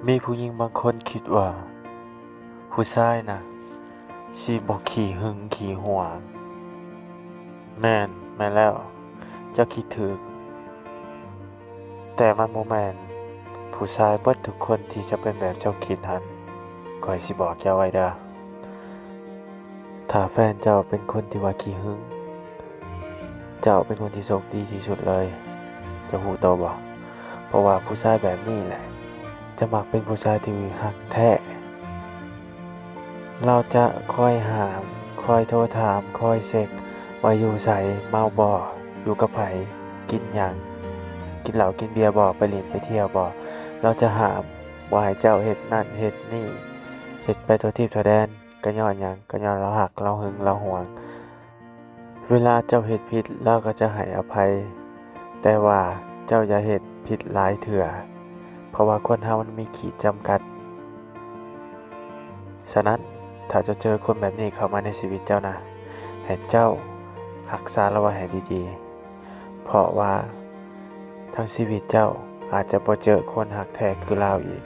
ມີຜູ້ຍິງບາງຄົນຄິດວ່າ ຜູ້ຊາຍນະ ຊິບໍ່ຂີ້ຫຶງຂີ້ຫວງ. ແມ່ນ, ແມ່ນແລ້ວ, ເຈົ້າຄິດຖືກ. ແຕ່ມັນບໍ່ແມ່ນຜູ້ຊາຍເບິດທຸກຄົນທີ່ຈະເປັນແບບເຈົ້າຄິດຫັ້ນ. ຂ້ອຍຊິບອກເຈົ້າໄວ້ເດີ້. ຖ້າແຟນເຈົ້າເປັນຄົນທີ່ວ່າຂີ້ຫຶງ, ເຈົ້າເປັນຄົນທີ່ໂຊກດີທີ່ສຸດເລີຍ. ເຈົ້າຮູ້ໂຕບໍ່? ເພາະວ່າຜູ້ຊາຍແບບນີ້ແຫຼະ ຈະມັກເປັນຜູ້ຊາຍທີ່ຮັກແທ້. ລາວຈະຄອຍຫາມ, ຄອຍໂທຖາມ, ຄອຍເຊັກວ່າຢູ່ໃສ, ເມົາບໍ່, ຢູ່ກັບໃຜ, ກິນຫຍັງ, ກິນເຫຼົ້າກິນເບຍບໍ່, ໄປຫຼິ້ນໄປທ່ຽວບໍ່. ລາວຈະຫ້າມບໍ່ໃຫ້ເຈົ້າເຮັດນັ້ນເຮັດນີ້, ເຮັດໄປທົ່ວທິດທົ່ວແດນ. ກໍຍ້ອນຫຍັງ? ກໍຍ້ອນລາວຮັກ, ລາວຫຶງ, ລາວຫວງ. ເວລາເຈົ້າເຮັດຜິດ, ລາວກໍຈະໃຫ້ອະໄພ, ແຕ່ວ່າເຈົ້າຢ່າເຮັດຜິດຫຼາຍເທື່ອ, ເພາະວ່າຄົນເຮົາມັນມີຂີດຈຳກັດ. ສະນັ້ນ, ຖ້າເຈົ້າເຈີຄົນແບບນີ້ເຂົ້າມາໃນຊີວິດເຈົ້ານະ, ໃຫ້ເຈົ້າຮັກສາລາວໄວ້ໃຫ້ດີໆ, ເພາະວ່າທັງຊີວິດເຈົ້າອາດຈະບໍ່ເຈີຄົນຮັກແທ້ຄືລາວອີກ.